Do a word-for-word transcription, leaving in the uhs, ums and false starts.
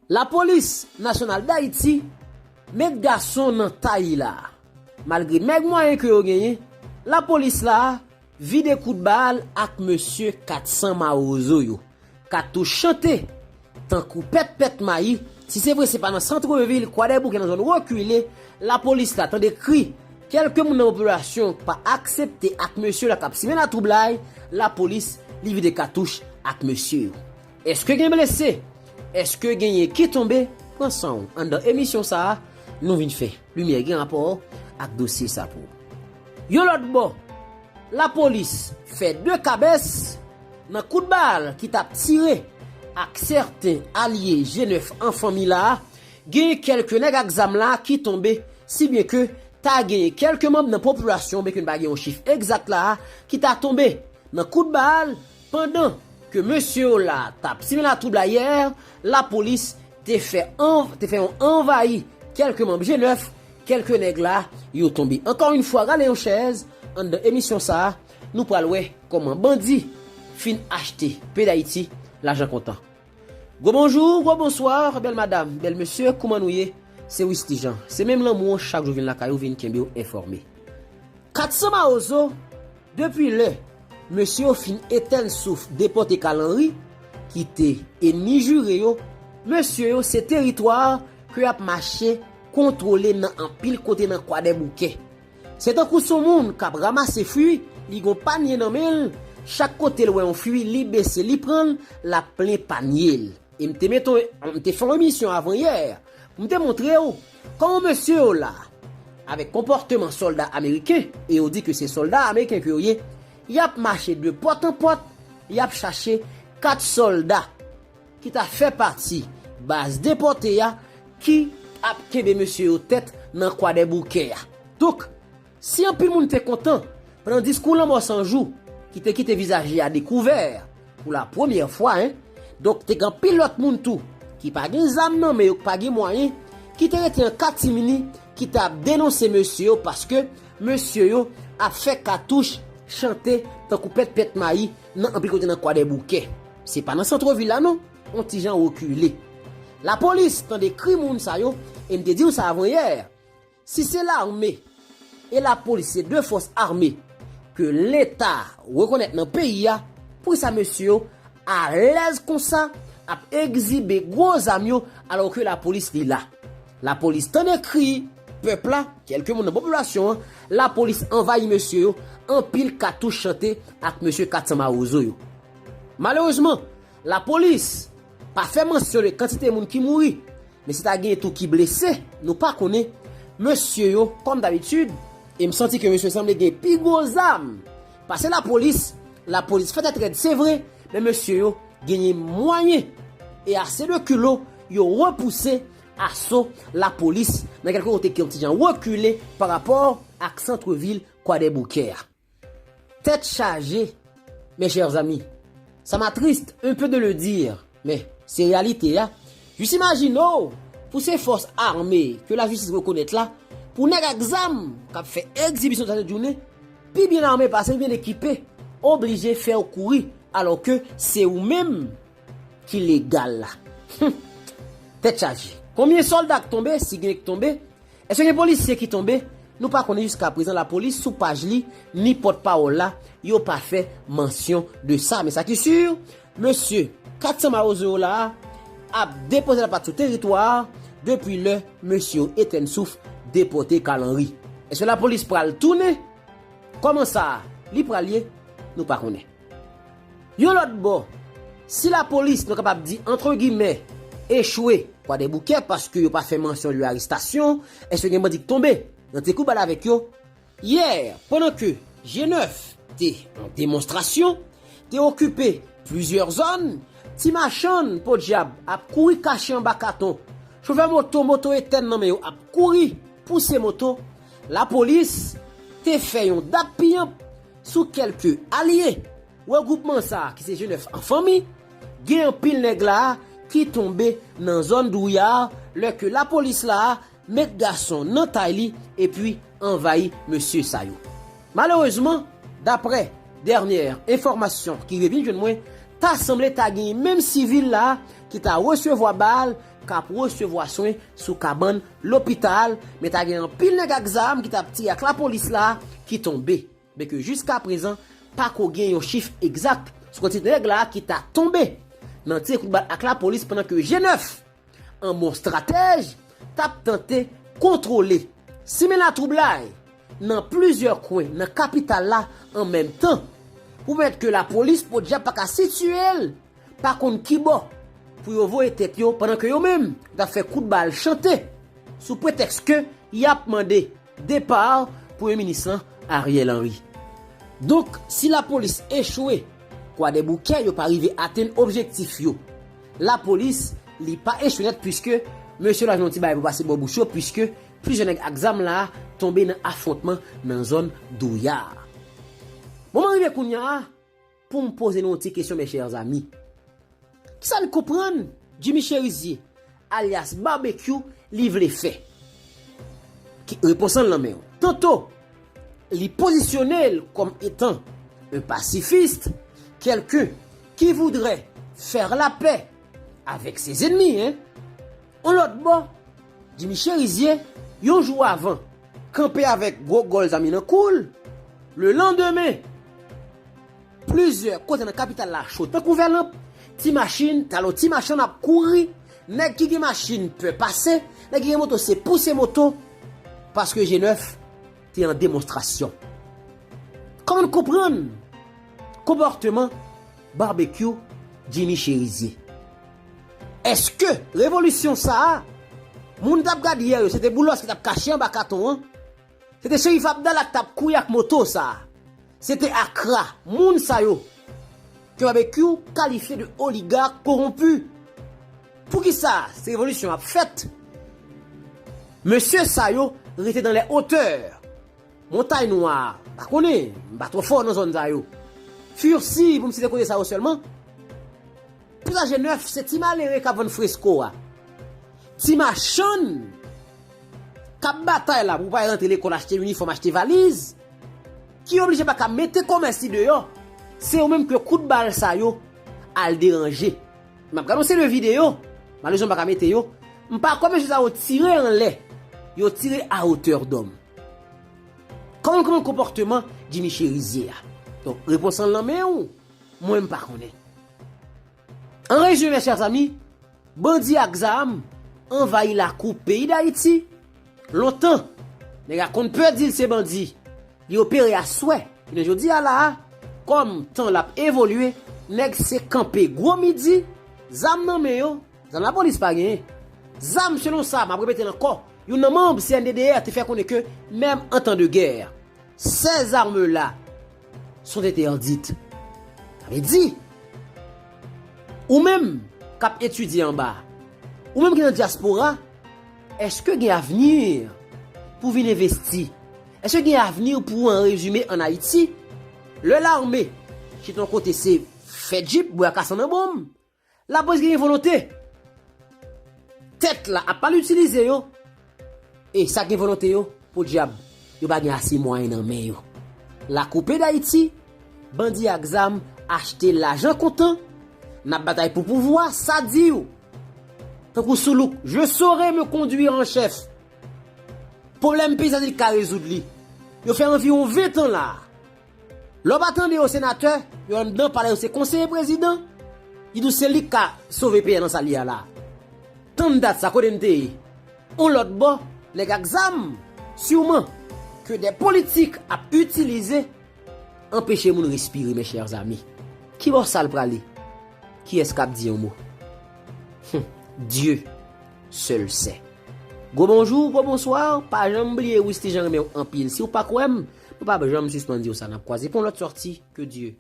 Lapolis Nasyonal Dayiti met gason nan tay la. Malgre mèg mwayen ke yo genyen, lapolis la vide kout bal ak mesye kat san mawozo yo. Katouch chante tankou pèt pèt mayi. Si se vre se pa nan santrevil Kwadèboukè, nan zòn rekile, lapolis la tande kri kèlke moun nan popilasyon pa aksepte ak mesye la k ap simen latwoublay, lapolis li vide katouch ak mesye yo. Èske gen blese? Èske genyen ki tonbe? Pran san w anndan emisyon sa a, nou vin fè limyè gen rapò ak dosye sa pou ou. Yon lòt bò, lapolis fè de kabès nan kout bal ki t ap tire ak sèten alye G nèf an fanmi la a. Gen kèlke nèg ak zam la ki tonbe, si byen ke ta genyen kèlke manm nan popilasyon, byen ke n pa gen yon chif egzak la a, ki ta tonbe nan kout bal pandan ke mesye yo la t ap simen latwoublay yè, lapolis te fè an, te fè yon anvayi kèlke manm G nèf, kèlke nèg la yo tonbe. Ankò yon fwa, rale yon chèz anndan emisyon sa a, nou pral wè kòman bandi fin achte peyi Dayiti lajan kontan. Gwo bonjou, gwo bonswa, bèl madanm, bèl mesye, kouman nou ye? Se Wisly Jean. Se menm lanmou an, chak jou vin lakay ou, vin kenbe w enfòme. Kat san mawozo, depi lè mesye yo fin etèn souf depòte Kalanri, ki te enmi jire yo, mesye yo se teritwa ke y ap mache kontwole nan anpil kote nan Kwadèboukè. Se tankou se yon moun k ap ranmase fwi, li gen yon panye nan men l, chak kote l wè yon fwi, li bese, li pran l, l ap plen panye l. E m te mete, m te fè yon emisyon avan yè pou m te montre w kòman mesye yo la, avèk konpòteman sòlda ameriken, e yo di ke se sòlda ameriken ke yo ye, y ap mache de pòt an pòt, y ap chache kat sòlda ki ta fè pati baz depòte a ki ap kenbe mesye yo tèt nan Kwadèboukè a. Donk, si anpil moun te kontan pandan diskou Lanmò San Jou ki te kite vizaj li a dekouvè pou la premyè fwa, en, donk te gen anpil lòt moun tou ki pa gen zam nan men yo, ki pa gen mwayen, ki te rete an katimini, ki t ap denonse mesye yo paske mesye yo ap fè katouch chante tankou pèt pèt mayi nan anpil kote nan Kwadèboukè. Se pa nan santrevil la non, yon ti jan rekile. Lapolis tande kri moun sa yo, e m te di w sa avan yè. Si se lame e lapolis se de fòs ame ke Leta rekonèt nan peyi a, poukisa mesye yo alèz konsa ap egzibe gwo zam yo alò ke lapolis li la? Lapolis tande kri pèp la, kèlke moun nan popilasyon an, lapolis anvayi mesye yo, anpil katouch chante ak mesye kat san mawozo yo. Malerezman, lapolis pa fè mansyon de kantite moun ki mouri, men si ta gen tou ki blese, nou pa konnen. Mesye yo, kòm dabitid, e m santi ke mesye sanble gen pi gwo zam pase lapolis, lapolis fè tèt rèd, se vre, men mesye yo genyen mwayen e ase de kilo, yo repouse aso lapolis nan kèlke kote ki yon ti jan rekile pa rapò ak santrevil Kwadèboukè a. Tèt chaje, mes chers amis. Ça m'attriste un peu de le dire, men se reyalite a. Jis imajine w, pou se fòs ame ke lajistis rekonèt la, pou nèg ak zam k ap fè egzibisyon sa jounen, pi byen ame pase, pi byen ekipe, oblije fè w kouri, alò ke se ou menm ki legal la. Hum. Tèt chaje. Konbyen sòlda k tonbe, si gen k tonbe? Èske gen polisye ki tonbe? Nou pa konnen jiska prezan. Lapolis sou paj li, ni pòtpawòl la, yo pa fè mansyon de sa. Men sa ki si, mesye kat san mawozo yo la a ap depoze lapat sou teritwa a depi lè mesye yo etèn souf depòte Kalanri. Èske lapolis pral tounen? Kòman sa li pral ye? Nou pa konnen. Yon lòt bò, si lapolis, nou kapab di, antre gimè, echwe Kwadèboukè paske yo pa fè mansyon de arestasyon, èske gen bandi k tonbe nan ti kou bal avèk yo? Yè, pandan ke G nèf te an demonstrasyon, te okipe plizyè zòn, ti machann podyab ap kouri kache anba katon, chofè moto, moto etèn nan men yo ap kouri pouse moto, lapolis te fè yon dap piyanp sou kèlke alye regwoupman sa a ki se G nèf an fanmi. Gen anpil nèg la a ki tonbe nan zòn Dwouya a, lè ke lapolis la a met gason nan tay li epi anvayi mesye sa yo. Malerezman, daprè dènyè enfòmasyon ki vin jwenn mwen, ta sanble ta gen menm sivil la a ki ta resevwa bal, k ap resevwa swen sou kabann lopital, men ta gen anpil nèg ak zam ki t ap tire ak lapolis la ki tonbe. Men ke jiskaprezan, pa ko gen yon chif egzak sou kantite nèg la ki ta tonbe nan tire kout bal ak lapolis, pandan ke G nèf, an bon stratèj, t ap tante kontwole, simen latwoublay nan plizyè kwen nan kapital la an menm tan, pou pèmèt ke lapolis podyab pa ka sitiye l pa konn ki bò pou yo voye tèt yo, pandan ke yo menm t ap fè kout bal chante sou pretèks ke y ap mande depa premye minis lan, Ariel Henry. Donk, si lapolis echwe, Kwadèboukè, yo pa rive atenn objektif yo. Lapolis, li pa echwe nèt, piske mesye la jwenn yon ti bagay pou pase bò bouch yo, piske plizyè nèg ak zam la tonbe nan afwontman nan zòn Douya. Moman rive kounye a pou m poze nou yon ti kesyon, mes chers amis. Kisa n konprann Jimmy Chérizier, alyas Barbecue, li vle fè? Ki, repons lan nan men w. Tanto li pozisyone l kòm etan un pacifiste, quelqu'un qui voudrait faire la paix avec ses ennemis, hein. On lòt bò, Jimmy Chérizier, yon jou avan, kanpe avèk gwo gòl zam li nan kou l. Le lendemain, plizyè kote nan kapital la cho tankou vè lanp, ti machin, talon ti machann ap kouri, nèg ki gen machin pè pase, nèg ki gen moto se pouse moto, paske G nèf te an demonstrasyon. Kòman n konprann konpòtman Barbecue, Jimmy Chérizier? Èske revolisyon sa a, moun t ap gade yè yo, se te Boulos ki t ap kache anba katon an? Se te Cherif Abdallah ki t ap kouri ak moto sa a? Se te akra moun sa yo ke Barbecue kalifye de oligak kowonpi? Poukisa se revolisyon ap fèt? Mesye sa yo rete dans les hauteurs. Montay Nwa, m pa konnen, m pa twò fò nan zòn sa yo. Fursi, pou m site kote sa yo sèlman. Pou sa G nèf, se ti malere k ap vann fresko a. Ti machann k ap batay la pou pa rantre lekòl achte inifòm, achte valiz, ki oblije pa ka mete kòmès li deyò, se yo menm ke kout bal sa yo al deranje. M ap gade yon seri de videyo, malerezman m pa ka mete yo, m pa kwè mesye sa yo tire anlè, yo tire à hauteur d'homme. Kòman, kòman konpòtman Jimmy Chérizier a? Donk, repons lan nan men w, mwen m pa konnen. An rezime, mes chers amis, bandi ak zam anvayi lakou peyi Dayiti. Lontan, nèg la konn pè di l se bandi. Li opere aswè. Jounen jodi a la a, kòm tan l ap evolye, nèg se kanpe gwo midi, zam nan men yo, zam lapolis pa genyen. Zam, selon sa, m ap repete l ankò, youn nan manm C N D D R te fè konnen ke, menm an tan de gè, ces armes-là sont interdites. Sa vle di, ou menm k ap etidye anba, ou menm ki nan dyaspora, èske gen avni pou vin envesti? Èske gen avni pou, an rezime, ann Ayiti? Lè lame chita yon kote, se fè djip, bwè ak asann nan bonm. Lapolis gen volonte. Tèt la ap mal itilize yo. E sa gen volonte yo, podyab, yo pa gen ase mwayen nan men yo. Lakou peyi Dayiti, bandi ak zam achte lajan kontan. N ap batay pou pouvwa, sa di w. Tankou Soulouk, je saurai me conduire en chef. Pwoblèm peyi sa di l ka rezoud li. Yo fè anviwon ven tan la. Lè w pa tande yo senatè, yo anndan palè, yo se konseye prezidan, li di w se li k ka sove peyi a nan sa l ye a la. Tann dat sa, kote n te ye? On lòt bò, nèg ak zam, siman, ke dè politik ap itilize, anpeche moun respire, mes chers amis. Ki bò sa l prale? Kiyès k ap di yon mo? Hum, Dieu seul sait. Gwo bonjou, gwo bonswa, pa janm bliye Wisty Jean renmen w anpil. Si w pa kwè m, mwen pa janm sispann di w sa, n ap kwaze pou yon lòt sòti, ke Dieu